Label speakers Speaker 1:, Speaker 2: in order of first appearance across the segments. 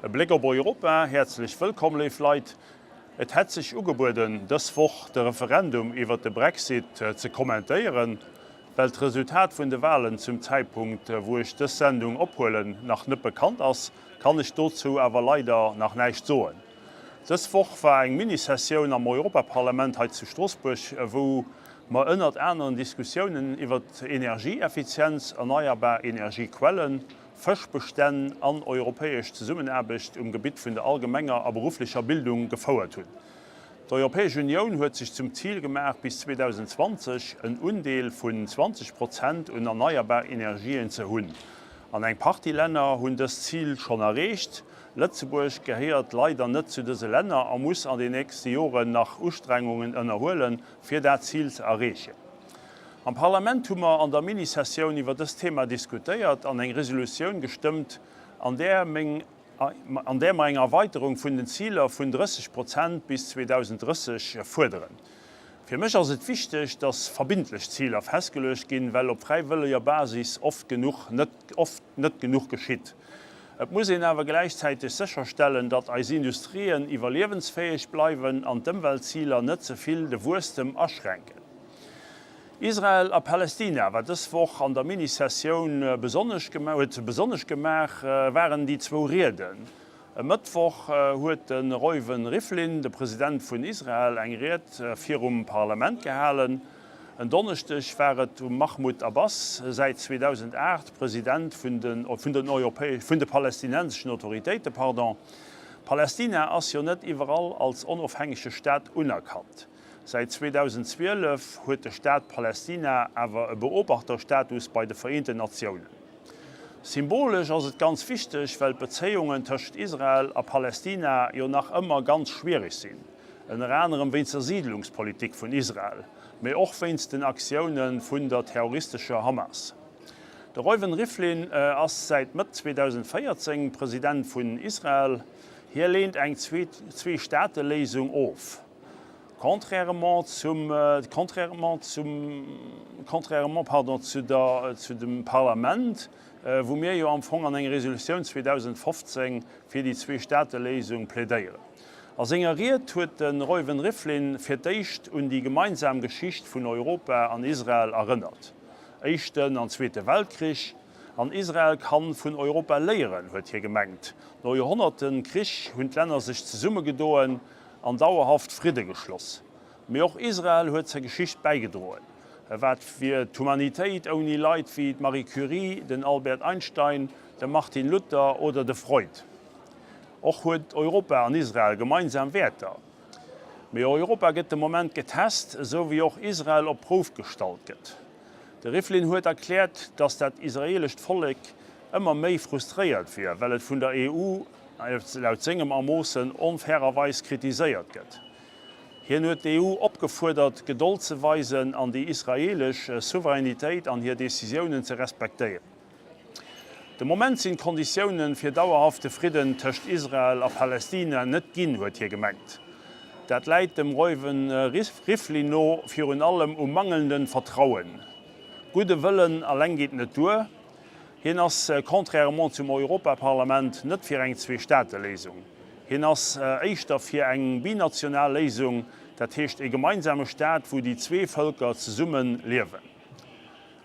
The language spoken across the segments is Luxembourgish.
Speaker 1: E Bléck op Europa, Häerzlech wëllkomm léif Leit. Et hätt sech ugebueden dës Woch de Referendum iwwert de Brexit ze kommentéieren. Well d'Resultat vun de Walen zum Zäitpunkt wou ech dës Sendung ophuelen nach net bekannt ass, kann ech dozou awer leider nach näischt soen. Dës Woch war eng Mini-Sessioun am Europaparlament hei zu Stroossbuerg, wou mer ënnert aneren Diskussiounen iwwert Energieeffizienz, erneierbar Energiequellen, Fëschbestänn an europäesch Zesummenaarbecht um Gebitt vun der allgemenger a berufflecher Bildung gefouert hunn. D'Europäesch Unioun huet sech zum Zil gemaach, bis 2020 en Undeel vun 20 Prozent un erneierbar Energien ze hunn. An eng Partie Länner hunn dëst Zil schonn erreecht. Lëtzebuerg gehéiert leider net zu dëse Länner a muss an den nächste Joren nach Ustrengungen ënnerhuelen, fir dat Zil ze erreechen. Am Parlament hu mer an der Mini-Sessioun iwwer dëst Thema diskutéiert an eng Resolutioun gestëmmt, an där an där mer eng Erweiterung vun den Ziler vun 30 Prozent bis 2030 fuerderen. Fir mech ass et wichteg, dass verbindlech Ziler festgeluecht ginn, well op fräiwëlleger Basis oft genuch net oft net genuch geschitt. Et muss een awer gläichzäiteg sécherstellen, datt eis Industrien iwwerliewensfäeg bleiwen an d'Ëmweltziler net ze vill de Wuesstem aschränken. Israel a Palästina war dës Woch an der Mini-Sessioun besonnesch huet besonnesch gemaach, waren déi zwou Rieden. E Mëttwoch huet de Reuven Rivlin, de President vun Israel, eng Ried virum Parlament gehalen. En Donneschdeg war et um Mahmoud Abbas, säit 2008 President vun de vun den europäesch vun de palästinenseschen Autoritéite, pardon. Palästina ass jo net iwwerall als onofhängege Staat unerkannt. Säit 2012 huet de Staat Palästina awer e Beobachterstatus bei de Vereenten Natiounen. Symbolesch ass et ganz wichteg, well d'Bezéiungen tëscht Israel a Palästina jo nach ëmmer ganz schwiereg sinn, ënner anerem wéinst der Siidlungspolitik vun Israel, mee och wéinst den Aktioune vun der terroristescher Hamas. De Reuven Rivlin ass säit Mëtt 2014 President vun Israel. Hie leent eng Zwee-Staate-Léisung of. Contrairement zum, contrairement zum, contrairement, pardon, zu der, zu dem Parlament, wou mir jo am Fong an enger Resolutioun 2015 fir déi Zwee-Staate-Léisung plädéieren. A senger Ried huet de Reuven Rivlin fir d'éischt un déi gemeinsam Geschicht vun Europa an Israel erënnert, Éischten an Zweete Weltkrich, an Israel kann vun Europa léieren, huet hie gemengt. No Joerhonnerten Krich hunn d'Länner sech zesummegedoen an dauerhaft Fridde geschloss. Mee och Israel huet zur Geschicht bäigedroen. Wat wier d'Humanitéit ouni Leit wéi d'Marie Curie, den Albert Einstein, de Martin Luther oder de Freud? Och huet Europa an Israel gemeinsam Wäerter. Mee Europa gëtt de Moment getest, esou wéi och Israel op d'Prouf gestallt gëtt. De Rivlin huet erkläert, datt dat israeelescht Vollek ëmmer méi frustréiert wier, well et vun der EU laut sengem Ermoossen onfairerweis kritiséiert gëtt. Hien huet d'EU opgefuerdert, Gedold ze weisen an déi israeelesch Souveränitéit an hir Decisiounen ze respektéieren. De Moment sinn d'Konditioune fir dauerhafte Fridden tëscht Israel a Palästina net ginn, huet hie gemengt. Dat läit dem Reuven Rivlin no virun allem um mangelnde Vertrauen. Gudde Wëllen alleng geet net duer. Hien ass, contrairement zum Europaparlament, net fir eng Zwee-Staate-Léisung. Hien ass éischter fir eng binational Léisung, dat heescht e gemeinsame Staat, wou déi zwee Vëlker zesumme liewen.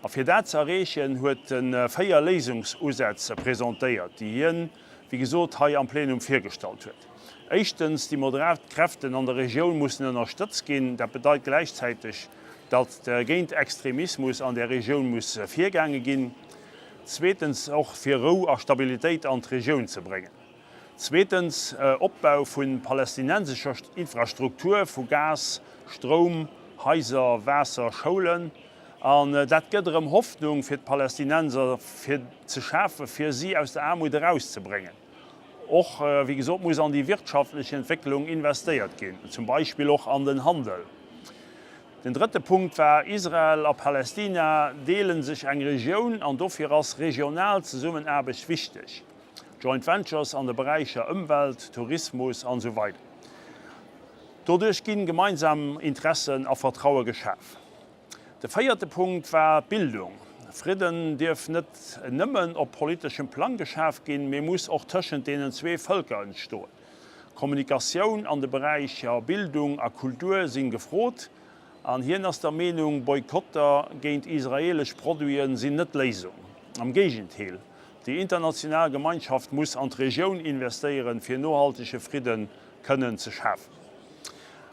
Speaker 1: A fir dat ze erreechen, huet e 4 Léisungsusätz presentéiert, déi hien, wéi gesot, hei am Plenum virgestallt huet. Éischtens, déi moderat Kräften an der Regioun mussen ënnerstëtzt ginn. Dat bedeit gläichzäiteg, datt géint Extremismus an där Regioun muss virgaange ginn. Zweetens, och fir Rou a Stabilitéit an d'Regioun ze bréngen. Zweetens, Opbau vu palästinensescher Infrastruktur vu Gas, Stroum, Haiser, Waasser, Schoulen. An dat gëtt erëm Hoffnung fir d'Palästinenser fir ze schafen, fir si aus der Aarmut erauszebréngen. Och, wéi gesot, muss an déi wirtschaftlech Entwécklung investéiert ginn, zum Beispill och an den Handel. Den drëtte Punkt war, Israel a Palästina deele sech eng Regioun an dofir ass regional Zesummenaarbecht wichteg, Joint Ventures an de Beräicher Ëmwelt, Tourismus an esou weider. Doduerch ginn gemeinsam Interessen a Vertraue geschaf. De véierte Punkt war d'Bildung. Fridden dierf net nëmmen op politeschem Plang geschaf ginn, mee muss och tëschent deenen zwee Vëlker entstoen. Kommunikatioun an de Beräicher Bildung a Kultur sinn gefrot an hien ass der Meenung, Boykotter géint israeelesch Produiten sinn net d'Léisung. Am Géigentheel, déi international Gemeinschaft muss an d'Regioun investéieren, fir nohaltege Fridden kënnen ze schafen.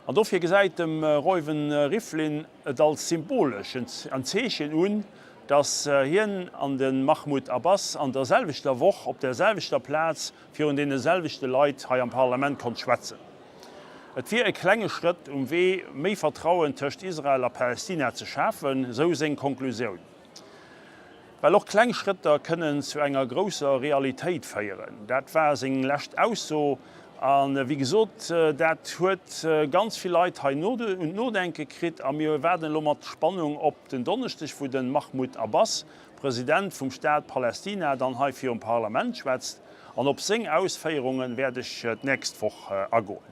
Speaker 1: An dofir gesäit dem Reuven Rivlin et als symbolesch en Zeechen un, datt hien an de Mahmoud Abbas an der selwechter Woch op der selwechter Plaz virun deene selwechte Leit hei am Parlament konnt schwätzen. Et wier e klenge Schrëtt um Wee, méi Vertrauen tëscht Israel a Palästina ze schafen, sou seng Konklusioun. Well och kleng Schrëtter kënnen zu enger grousser Realitéit féieren. Dat war seng lescht Ausso. A wéi gesot, dat huet ganz vill Leit hei un d'Nodenke kritt. A mir waarden elo mat Spannung op den Donneschdeg, wou de Mahmoud Abbas, President vum Staat Palästina, dann hei virum Parlament schwätzt. An op seng Ausféierunge wäert ech d'nächst Woch agoen.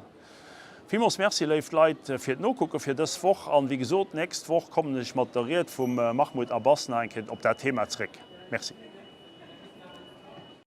Speaker 1: Villmools Merci, léif Leit, fir d'Nokucke fir dës Woch. An, wéi gesot, d'nächst Woch kommen ech mat der Ried vum Mahmoud Abbas nach eng Kéier op dat Thema zréck. Merci.